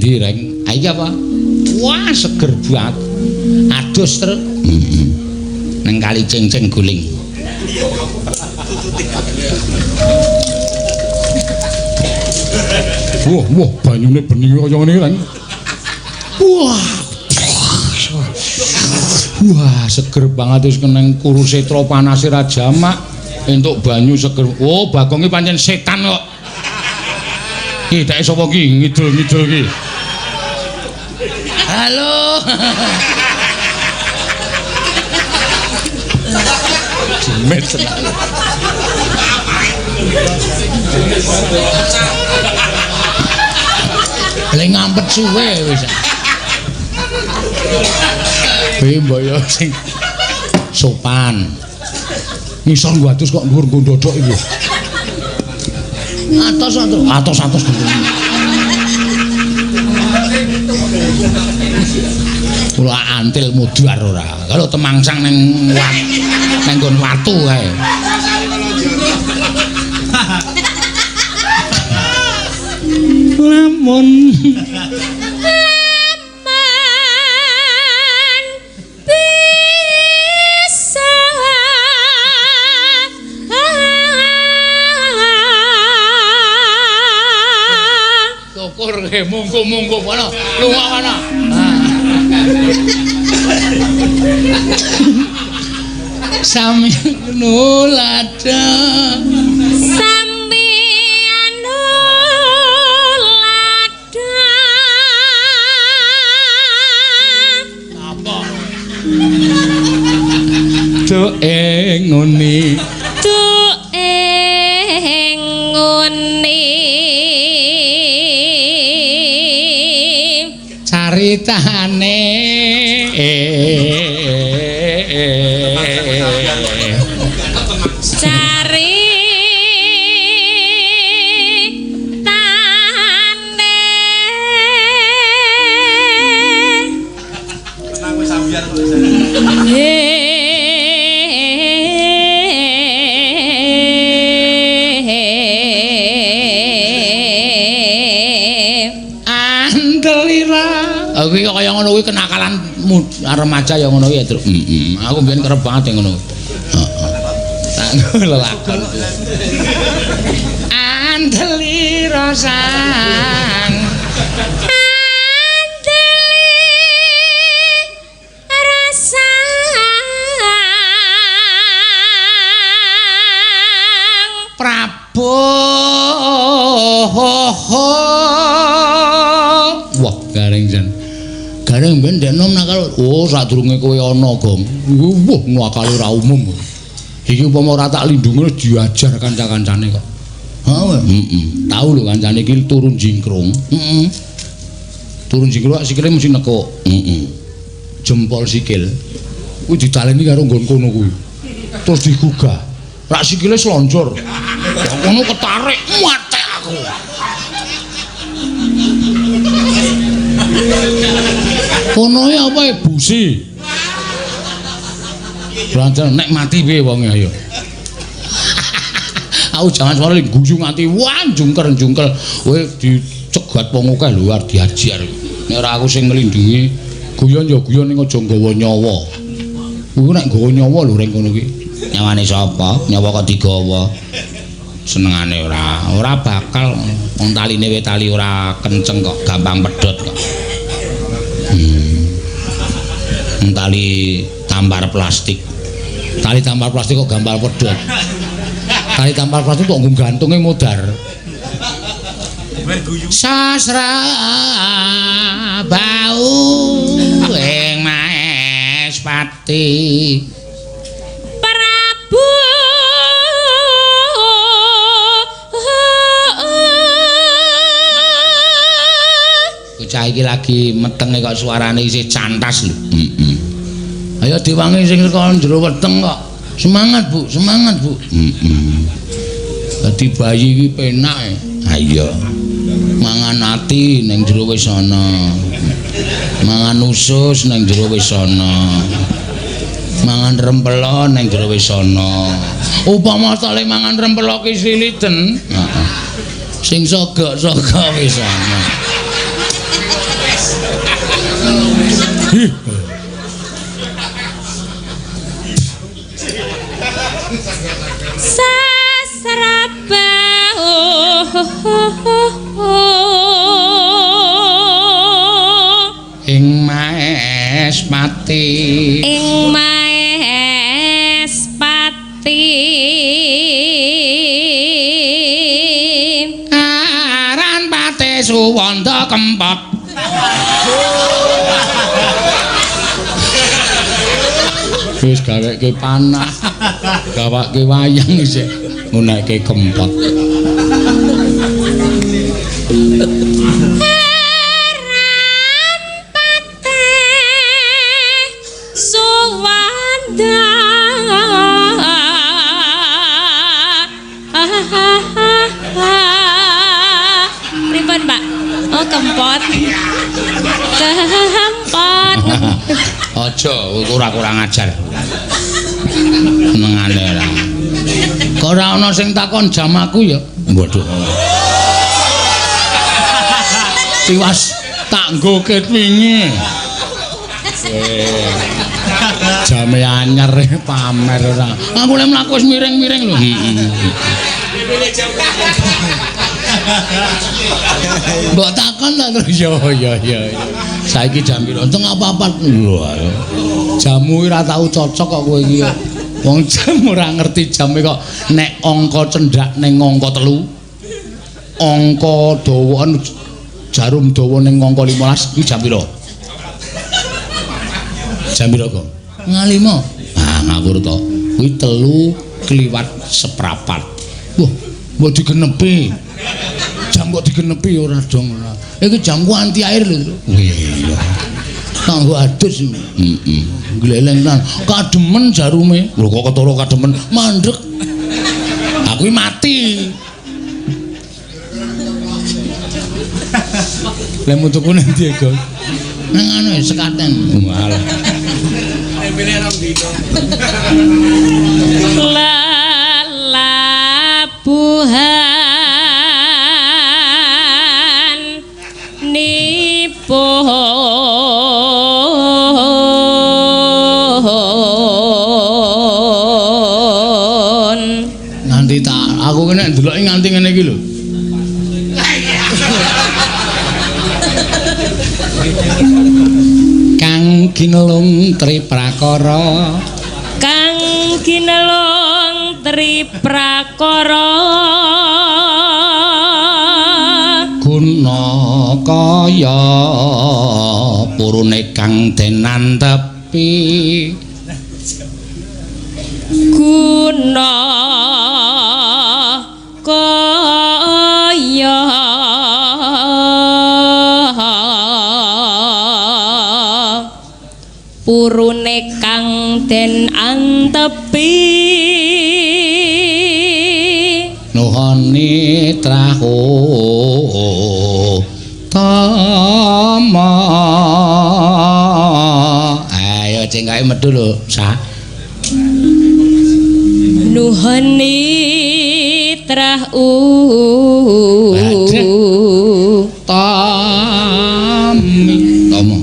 Endi, Reng? Ha iki apa? Wah, seger banget. Adus terus. Heeh. Nang kali cengceng guling. Wah, wah, banyune bening kaya ngene iki, Reng. Wah. Wah, seger banget wis keneng Kurusetra panase ra jamak. Entuk banyu seger. Oh, Bagong iki pancen setan kok. Ki teke sapa ki ngidul-ngidul ki? Halo. Jemet tenan. Le ngampet suwe wis. Kowe mbok yo sing sopan. Ngisor nggo adus kok dhuwur nggo ndodok iki. Atos atos atos atos. Kula antil mudhar ora. Kalau temangsang nang nang nggon watu kae. Lamun bisa syukur ke munggo-munggo kono lunga kono. Sami nulada sami anulada apa doe nguni doe nguni caritane caritane Andelira. Kuwi kaya ngono kuwi kenakalan remaja ya ngono kuwi ya, Truk. Heeh. Aku mbiyen kerep banget ngono. Heeh. Tak lelakon. Andelira sang Andeli rasang Prabu. Wah, garing jan. Garing ben ndek nom nakal. Oh, sadurunge kowe ana, Gong. Wah, nakale ora umum. Iki upama ora tak lindungi diajar kanca-kancane kok. Heeh. Heeh. Tahu lho kancane iki turun jingkrung. Heeh. Turun jingkrung sikile mesti nekuk. Heeh. Jempol sikil. Kuwi ditaleni karo nggon kono kuwi. Terus digugah. Rak sikile slonjor. Ngono ketarik mate aku. Kono ya apa busi? Blanjan nek mati piye wonge ayo. Aku jangan sono guyu nganti wah jungker-jungkel. Kowe dicegat wong akeh lho arep diajar. Nek ora aku sing nglindungi, guyon ya guyon ning aja nggawa nyawa. Kuwi nek nggawa nyawa lho reng kono kuwi. Nyawane sapa? Nyawa kok digawa. Senengane ora, ora bakal wong taline we tali ora kenceng kok, gampang pedhot kok. Tali tampar plastik. Tali tampar plastik kok gampang pedhot. Tali tampar plastik kok nggo gantunge modar. Sasra bau ing Maespati. Prabu Bocah iki lagi metenge kok suarane isih cantas lho. Heeh. Ayo diwangi sing saka jero weteng kok. Semangat, Bu, semangat, Bu. Heeh. Dadi bayi iki penak e. Ha iya. Mangan ati ning jero wis ana. Mangan usus ning jero wis ana. Mangan rempelo ning jero wis ana. Upama tale mangan rempelo ki siliten, heeh. Sing sogok-sogok wis ana. Ih. Ing Maespati. Ing Maespati. Aran Pate Suwanda Kempot. Wis gaweke panah, gawake wayang isih ngunekke kempot. Aran Pate Suwanda. Pripun, Pak? Oh, kempot. Kempot. Aja ora kurang ajar. Senengane ora. Kok ora ana sing takon jam aku ya? Waduh. Tiwas tak nggo ket wingi. Jame anyar pamer ora. Aku lek mlaku wis miring-miring lho. Mbok takon ta terus ya ya ya. Saiki jam piro? Untung apa-apa lho. Jamu ora tau cocok kok kowe iki. Wong jam ora ngerti jame kok nek angka cendhak ning angka 3. Angka dawa jarum dawa ning angka 15 iki jam piro? Jam piro kok? 5. Ah ngawur to. Kuwi 3 kliwat seprapat. Wah, mbok digenepi. Jam kok digenepi ora dong ora. Iki jamku anti air lho. Iya. Kanggo adus. Heeh. Gleleng tenan. Kademen jarume. Lho kok ketara kademen mandek. Aku iki mati. Lah mutuku nang ndi, Gong? Nang anu sekaten. Walah. Lalabuhan nipun nganti tak aku kena ndeloki nganti ngene iki lho. Kang ginelung tri prakara, kang ginelung tri prakara, guna kaya purune kang den antepi, guna kaya purune kang den antepi, nuhoni trahu tama. Ayo cengkae metu lho sa. Nuhoni trahu tami tama.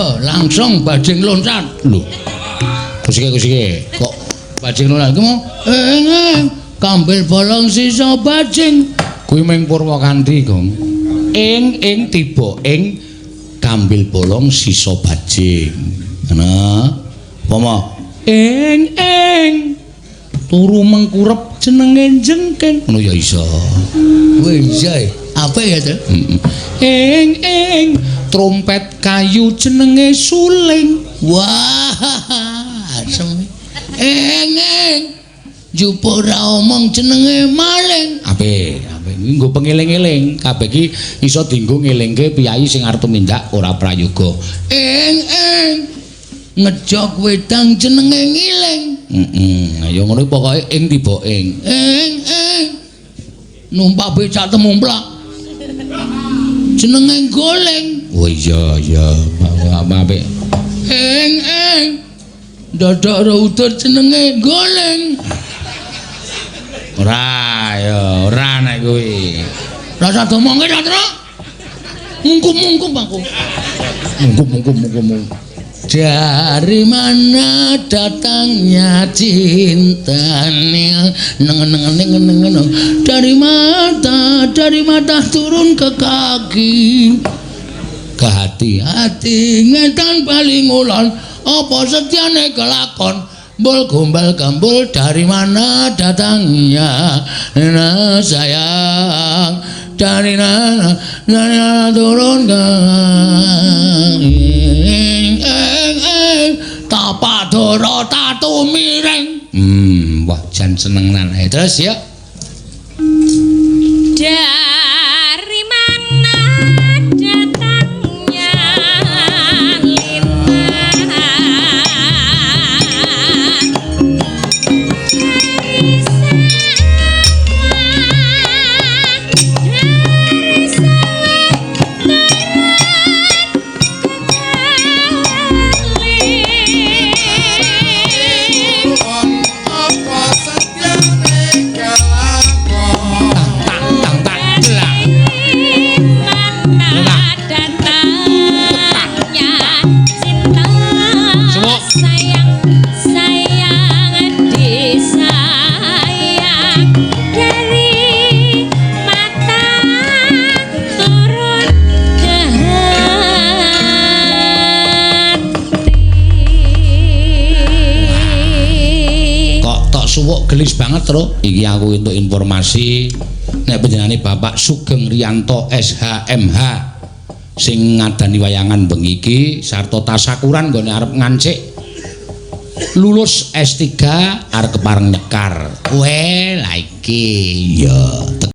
Yo, langsung bajing loncat. Lho. Kusike kok bajing loncat iku mau ing kambil bolong sisa bajing. Kuwi ming Purwakanti, Gong. Ing ing tiba ing kambil bolong sisa bajing. Ngono. Upama ing ing turu mengkurep jenenge jengking. Ngono ya iso. Wih, iya. Apik ya, Tru? Heeh. Ing ing trompet kayu jenenge suling. Wah, asem. Ing ing jupuk ra omong jenenge maling. Apik, apik. Iki nggo pengeling-eling. Kabeh iki iso dienggo ngelingke piyayi sing arep tumindak ora prayoga. Ing ing ngejok wedang jenenge ngiling. Heeh. Ayo ngono pokoke ing tiba ing. Ing ing numpak becak temumplak jenenge goleng. Oh iya iya, apik. Ing ing dodok router jenenge goleng. Ora ya, ora nek kuwi. Rasa domongke ta, Tru? Mungkum-mungkum aku. Mungkum-mungkum. Dari mana datangnya cinta neng neng neng neng neng. Dari mata turun ke kaki, ke hati, hati ngetan paling ngulon apa setiane kelakon bol gombal gambul. Dari mana datangnya nah sayang, dari mana turun ke tapak doro tatu miring. Wah jan seneng nan. Terus ya. Dari mana datangnya lintang, dari sawah turun ke kali. Tang tang tang jelang. Mana datangnya cinta, sayang sayang disayang, dari mata turun ke hati. Kok tok suwuk gelis banget, Tru. Iki aku entuk informasi nek panjenengane Bapak Sugeng Riyanto SHMH sing ngadani wayangan bengi iki sarta tasakuran nggone arep ngancik lulus S3 arep kepareng nyekar. Weh, lah iki ya.